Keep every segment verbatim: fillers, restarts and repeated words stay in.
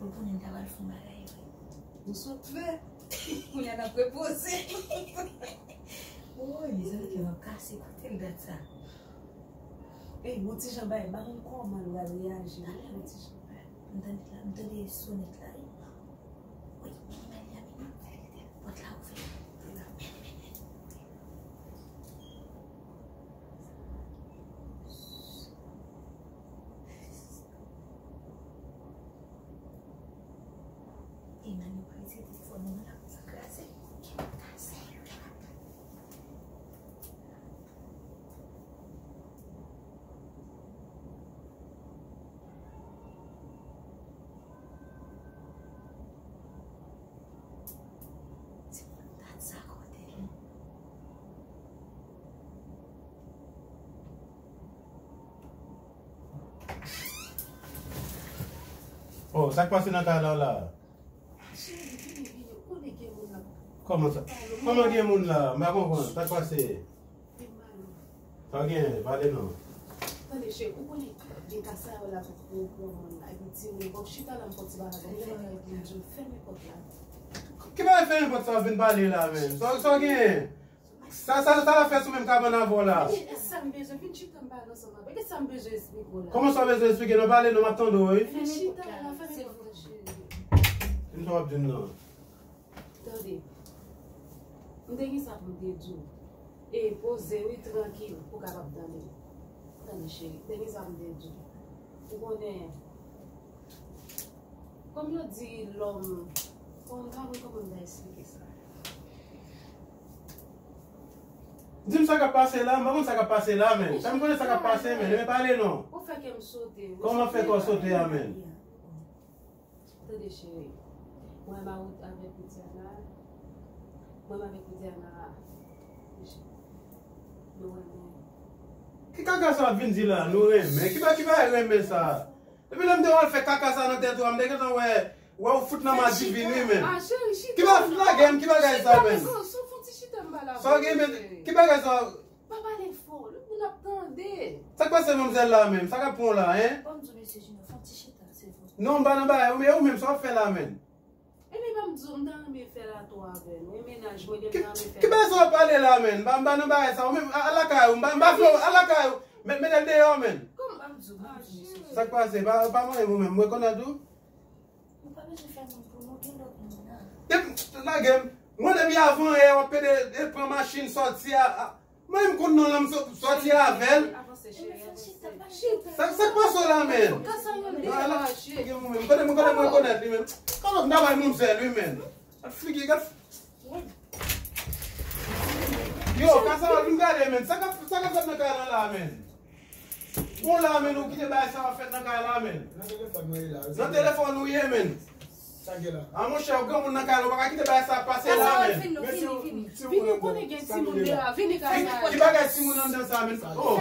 Ou konnen m ta pral fè yon bagay vre. Ou sot fè. Kounye a n ap repoze. Woy, mezanmi, kè m ap kase, koute l dat sa. Ey, bon ti jan bagay, m pa konn kòman l pral reyaji. Bon ti jan bagay. M tande la, m tande sonèt la, wi. Wi, men li a vini. Pòt la ouvè. Emmanuel pa retire telefòn nan men l, ap kraze. Kraze. Ti moun dat sa kote l. Oh, sa k pase nan kay la la? Cheri, vini, vini. Ou konnen gen moun la. Kòman sa? Kòman gen moun la? M pa konprann. Sa k pase? Vin pale. Sa w gen? Pale non. Tande, cheri, ou konnen gen ka sa yo la pou, pou, pou moun la. Epi di moun, bon, chita la, m fè ti bagay. Mwen fè yon di, fèmen pòt la. Ki bagay fèmen pòt sa w vin pale la menm? Sa, sa w gen? Sa, sa, sa l ap fè sou menm kabann avè w la? E, e sa m bezwen, vin chita m pale ansanm avè w. E sa m bezwen esplike w la? Kòman sa w bezwen esplike? Non, pale non, m ap tande w, wi. Vin chita la, fèmen pòt la, cheri. Di m sa w ap di m nan. Tande. M te gen sa pou m te di w. E poze wi, trankil, pou w kapab tande. Tande, cheri, m te gen sa pou m te di w. Ou konnen, kòm yo di lòm, kòm, m pa konn kòman m ta esplike sa. Di m sa k ap pase la, m pa konn sa k ap pase la, men. Sa m konnen sa k ap pase, men. Men pale non. Ou fè kè m sote. Kòman fè kò w sote a, men? Tande, cheri. Mwen, m a wout avèk Widiana. Mwen, m avèk Widiana. Nou renmen. Ki kaka sa w ap vin di la? Nou renmen? Ki ba-, ki bagay renmen sa? Depi lè m te wè w al fè kaka sa nan tèt ou a, m te gentan wè, wè w fout nan madivin, wi, men. Ah, cheri, chita. Ki ba-, fout lage m, ki bagay sa, men? Fon ti chita m ba la. Sa w gen, men, ki bagay sa? Pa pale fò, lòt moun ap tande. Sa k pase manmzèl la menm? Sa k ap pran w la, en? Ban m di w, mesye Junior, fè yon ti chita, silvouplè. Non, m pa nan bagay, ou, men ou menm, sa w ap fè la menm? Ebyen, ban m di w, m ta renmen fè l a tou avè nou. E mennaj mwen, m ta renmen fè l. Ki bagay sa w ap pale la menm? M pa, m pa nan bagay sa, ou menm, a, al lakay ou, m pa, m pa fè w, al lakay ou. Met, met l deyò, menm. Kòman? Ban m di w, ban m di w, mesye. Sa k pase? Pa, pa manyen ou menm, m rekonèt ou. Nou pa bezwen fè moun pou nou, gen lòt moun nan. Depi, lage m. Mwen, depi avan yè, w ap pede, e, pran machin, sòti a, a. Mwen, m konn non l, m sò-, sòti avè l. Avanse, cheri, avanse. Sa, sa k pase w la, men? Kasa yo degaje. Gen moun menm. Kote mwen, kote mwen rekonèt li, men. Kòman m ta bay manmzèl, wi, men. Gad figi, gad. Yo, kasa yo, vin gade, men. Sa k ap, sa k ap fèt nan kay la, la, men? Bon la, men, ou kite bagay sa ap fèt nan kay la, men. Nan telefòn mwen ye la. Nan telefòn ou ye, men. Sa gen la? A, monchè, ou granmoun nan kay la, ou pa ka kite bagay sa ap pase la, men. Vini, vini, vini. Vini, ou konnen gen timoun deyò a. Vini, kay la. Ki bagay timoun anndan sa, men? Oh.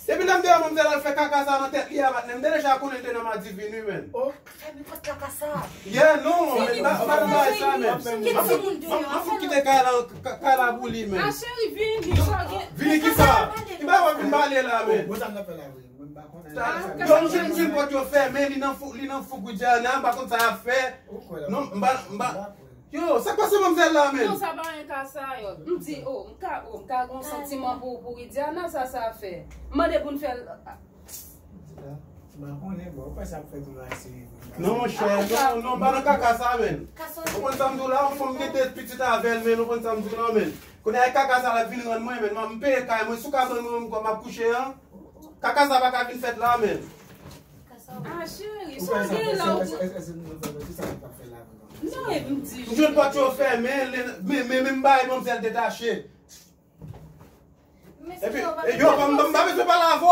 Depi lè m te wè manmzèl al fè kaka sa nan tèt li a, patnè, m te deja konnen l te nan madivin, wi, men. Oh. Fèmen pòt kaka sa. Yeah, non, men, m pa, m pa nan bagay sa, men. M ap fout, m ap, m ap fout kite kay la, ka-, kay la pou li, men. A, cheri, vini, sa gen. Vini ki sa? Ki bagay w ap vin pale la, men? Bon, sa m ap fè la, wi. Mwen, m pa konnen. Yo, m jwenn, m jwenn pòt yo fèmen, li nan fou, li nan fou Widiana, m pa konn sa y ap fè. Non, m pa, m pa. Yo, sa k pase manmzèl la, men? Non, sa pa yon ka sa, yo. M di, oh, m ka, oh, m ka gon santiman pou, pou Widiana, sa, sa fè. M mande pou n fè l. Non, monchè, non, non, pa nan kaka sa, men. Ou konn sa m di w la, yon fanm mete pitit avè l, men, ou konn sa m di w la, men. Kounye a, kaka sa l ap vin rann mwen, men. M peye kay mwen, sou ka ban mwen menm kòb m ap kouche an. Kaka sa pa ka vin fèt la, men. Ah, cheri, sa w gen la, ou... Non, e m di. M jwenn pòt yo fèmen, men, men, men, men, m bay manmzèl detache. Epi, e yo, pa m, m pa bezwen pale avè w.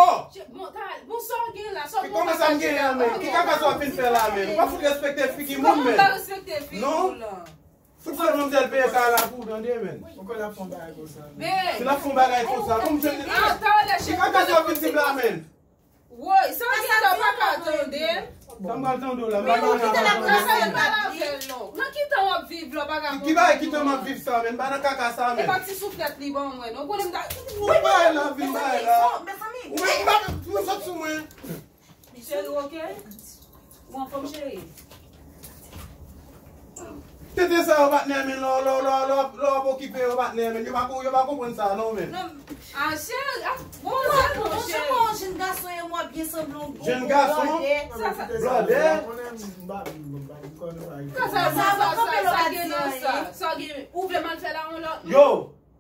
Bon, sa w gen la, sa w... Kòman sa m gen an, men? Ki kaka sa w ap vin fè la, men? Ou pa fout respekte figi moun, men. Non. Fout fè manmzèl peye kay la pou ou, tande, men. Si l ap fè yon bagay konsa, men. Si l ap fè yon bagay konsa, kòm jwenn... Ki kaka sa w ap vin di m la, men? Woy, sa w gen la, w pa ka tande. Sa m pral tande w la, m pa nan kaka sa, men. Nan ki tan w ap viv la, w pa ka konprann. Ki bagay ki tan m ap viv sa, men? M pa nan kaka sa, men. E pa ti souflèt li ban mwen, non. Ou konnen m ta... Vin bay la, vin bay la. Ou menm, m pa, ou sot sou mwen. Cheri, oke? Ou anfòm, cheri? Tenten sa yo, patnè, men lè w ap okipe yo, patnè, men yo pa konprann sa non, men. Non, a cheri, a bon, cheri, bon, cheri. Yon jenn gason e mwen byen sanble yon jenn gason blòdè. Sa sa blòdè. Sa sa sa sa gen nan sa. Sa gen ou vle m al fè la yon lòt moun. Yo,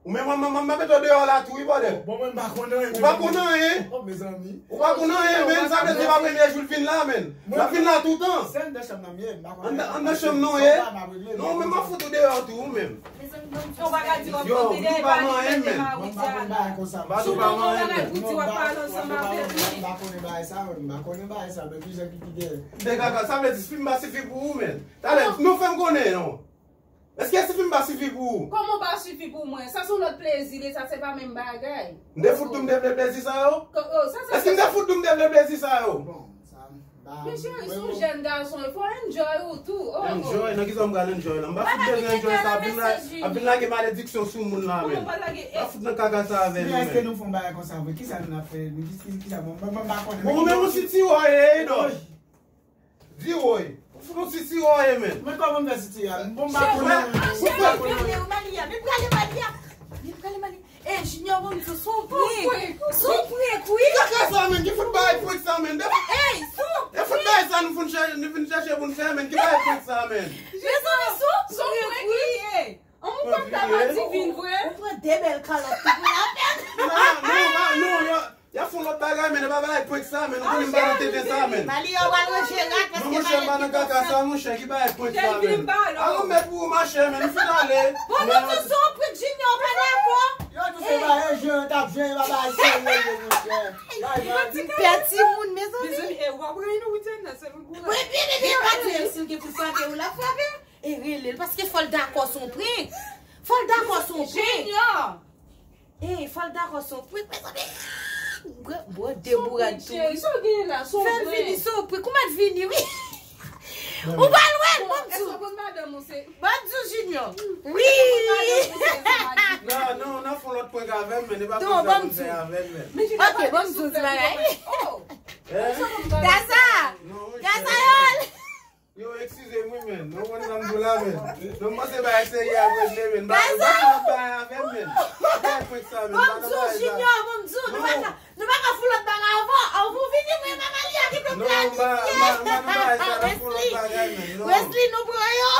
ou menm mwen mwen mwen mete w deyò la tou wi brother. Bon mwen m pa konn anyen. Ou pa konn anyen. Oh mezanmi. Ou pa konn anyen men, sa vle di pa premye jou l vin la men. L ap vin la toutan. Se anndan chanm nan m ye, m pa konn anyen. Anndan chanm nan w ye. Non men m ap fout ou deyò tou ou menm. Yo, ou pa ka di w ap konte de bagay men. Mwen m pa konn bagay konsa. Ba tou pa manyen men. M pa konn bagay sa men, m pa konn bagay sa men, kijan ki pi gen. De kaka, sa vle di si m pa sifi pou ou men. Talè, nou fè m konnen non. Èske sifi m pa sifi pou ou? Kòman w pa sifi pou mwen? Sa se yon lòt plezi li, sa se pa menm bagay. M te fout tou m te vle plezi sa yo? Èske m te fout tou m te vle plezi sa yo? Men cheri, se yon jèn gason, il faut enjoy ou tou. Enjoy? Nan kisa m pral enjoy la? M pa fout bezwen enjoy sa, ap vin la, ap vin lage malediksyon sou moun la men. M pa fout nan kaka sa avè nou men. Èske nou fè yon bagay konsa vre? Kisa nou ap fè? Kisa, bon, mwen pa konnen. Bon, ou menm ou si ti wò ye, Edò. Di woy. Ou fout nou sitiwo ye men. Men kòman m fè sitiwo a? Bon m pa konnen. Cheri, m prale Malia. Men prale Malia. Men prale Malia. Ey, Junior, bon, se yon prank. Se yon prank, wi. Kaka sa men, ki fout bagay prank sa men. Ey, se yon prank. E fout bagay sa nou fout chèche, nou vin chèche pou n fè men, ki bagay prank sa men. Mezanmi, se yon prank, wi. An mwen konn ta pa divin vre. Ou pran de bèl kalòt tou pou lapèn. Non, non, non, non. Y ap fè yon lòt bagay men, e pa bagay prank sa men, nou konnen m pa nan tenten sa men. Mali yo pral ranje rat paske monchè m pa nan kaka sa monchè, ki bagay prank sa men. Alò m mèt pou ou machè men, m fin ale. Bon, nou di se yon prank Junior pa dakò. Yo di se bagay jwe, yo t ap jwe, e pa bagay serye ye monchè. Pè timoun, mezanmi. Mezanmi, e w ap rayi nou wi Diana, se nou pou rayi. Wi, byen, byen, byen, pa di si l gen pou frape ou, l ap frape. E rele l, paske fò l dakò se yon prank. Fò l dakò se yon prank. Junior! Ey, fò l dakò se yon prank, mezanmi. Bwè, bwè de bourad tou. Cheri, sa w genyen la, se yon prank. Fè l vini, se yon prank. Ou mèt vini, wi. Ou pa lwen, bon, m di w. Èske w konn madanm ou se? Bon, m di w, Junior. Wi. Non, non, nan fè yon lòt prank avè m, men e pa prank sa pou n fè avè m, men. Ok, bon, m di w ti bagay. Kasa! Kasa, yo! Yo, eskize m wi men, nou konn sa m di w la men. Non m panse bagay serye ap regle men. M pa, m pa fè lòt bagay avè m men. Bagay prank sa men, m pa nan bagay sa. Bon m di w Junior, bon m di w, nou pa ka, nou pa ka fè lòt bagay avan. Avan w vini mwen e Mama Lia ki pou planifye. Non, m pa, m pa, m pa nan bagay sa, n ap fè lòt bagay men. Non. Wesley, nou pran yo.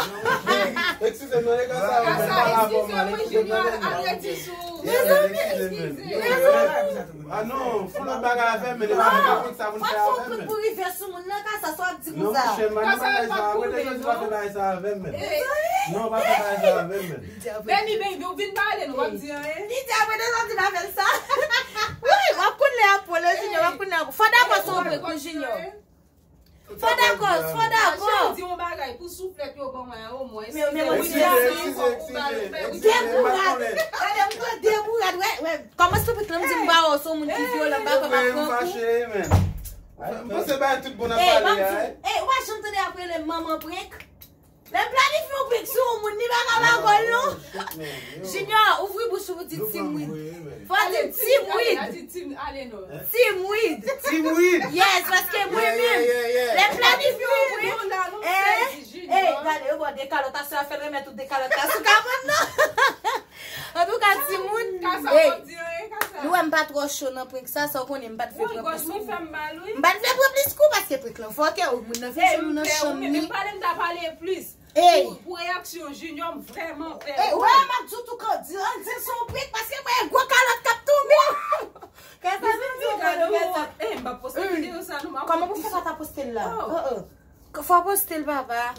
Eskize m nan, e kasa, m pa la avè w man, eskize m nan men. Arete sou. Mezanmi, eskize. Mezanmi. Ah non, fè lòt bagay avè m men, e pa prank sa pou n fè avè m men. Fò n fè yon prank pou rive sou moun nan, kasa sa w ap di konsa. Non monchè, m pa nan bagay sa, mwen te jodi pa fè bagay sa avè m men. Non, pa fè bagay sa avè m men. Baby, baby, ou vin pale, nou p ap di anyen. Li di apre de zòt di pa fè l sa. Wi, w ap konn lè y ap pran lè Junior, w ap konn lè y ap. Fò dakò se yon prank pou Junior. Fò dakò, fò dakò. Cheri, di yon bagay pou souflèt yo ban mwen an omwen. Men, men, eskize, eskize, eskize, eskize, m pa konnen. Gade, m pran de bourad, wè, wè. Kòman se prank lan, m di m pa wè w se yon moun ki vyolan, m pa kwè m ap pran kou. M fache, men. M panse bagay tout bon nan pale a. Ey, ou pa janm tande y ap rele m manman prank? Lè m planifye yon prank sou yon moun, li pa ka pa gòl non. Junior, ouvri bouch ou di Team Weed. Fò di Team Weed. Team Weed. Team Weed. Yes, paske mwen menm, lè m planifye yon prank, ey, gade, yo ba w de kalòt, aswè a fè l remèt ou de kalòt la sou kabann nan. Antouka, timoun, ey, nou wè m pa twò cho nan prank sa, sa w konnen m pa t vle pran plis kou. M pa t vle pran plis kou paske prank lan fòkè, moun nan vin jwenn nou nan chanm li. Ey! Pou, pou reyaksyon Junior, m vrèman pè. Ey, wè, m ap di w tou, kan di, an di l se yon prank, paske mwen, gwo kalòt k ap tonbe. Kasa di m di w kalòt, kasa. Ey, m p ap poste videyo sa non, m ap... Kòman pou fè pa ta poste l la? Fò poste l, papa.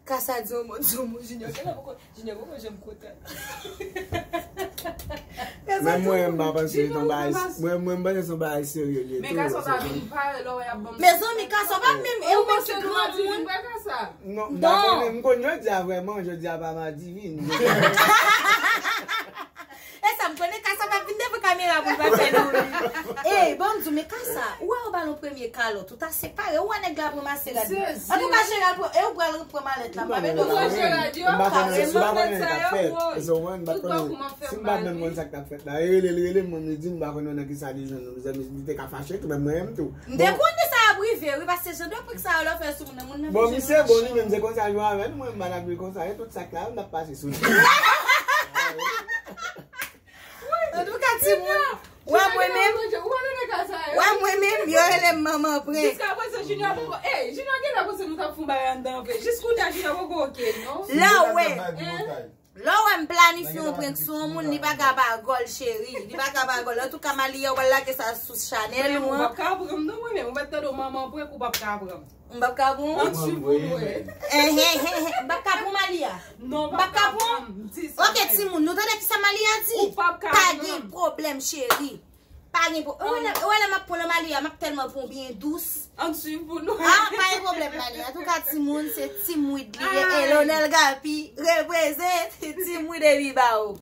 Kasa di yon mo, di yon mo, Junior. Kasa poko Junior poko janm kontan. Menm mwen, m pa panse se yon bagay, mwen, mwen, m panse se yon bagay serye li ye tou. Men Kasa pa vin pare lè w y ap ban m. Mezanmi, Kasa pa menm, e ou menm ki granmoun. Non, m pa konnen, m konn jodi a vrèman, jodi a pa madi vini. E sa, m konnen Kasa pa vin devan kamera pou l pa fè nou ri. Ey, ban m di w, men Kasa, ou wè ou ba l yon premye kalòt, ou ta separe, ou wè nèg la pran masera. Antouka, Gerald, e ou pral pran malèt la, m pa mete w la. M pa konnen, m pa konnen sa k ap fèt. Tout bò kou m ap fè m mal wi. Si m pa menm konn sa k t ap fèt la, e rele l, rele m, mwen, m di m pa konnen nan kisa li jwenn nou, mezanmi, li te ka fache tou, menm mwen menm tou. M te konnen sa Prive, wi, paske jan de prank sa yo lè w fè sou moun nan, moun nan Bon, vin misye jwenn bon, machin. Li menm se konsa jwe avè nou, mwen m pa nan pil konsa, e tout sa k la, m ap pase sou li. Antouka, timoun, wè mwen menm, wè mwen menm, yo rele m manman prank. Jiska prezan, Junior poko. Ey, Junior genlè panse nou t ap fè yon bagay anndan vre. Jis kounye a, Junior poko oke, non? Lè w wè, lè w wè m planifye yon prank sou yon moun, li pa ka pa gòl, cheri. Li pa ka pa gòl. Antouka, Malia, w al lage sa sou chanèl ou Ou an. pap ka pran m non, mwen menm. Ou mèt tande w manman prank, ou pap ka pran m. M pap ka pran. Ann swiv pou nou wè. Eh, eh, eh, eh, m pap ka pran Malia. Non, M pap ka pran. Di sa. Ok, timoun, nou tande ki sa Malia di? Ou pap ka Pa pran. Gen pwoblèm, cheri. Pa gen pwoblèm. Ou wè lè m ap pran Malia, m ap tèlman pran byen dous. Ann swiv pou nou. Ah, pa gen pwoblèm, Malia. Antouka, timoun, se Team Weed li ye. E Lonel Gapi reprezent Team Weed epi ba ou.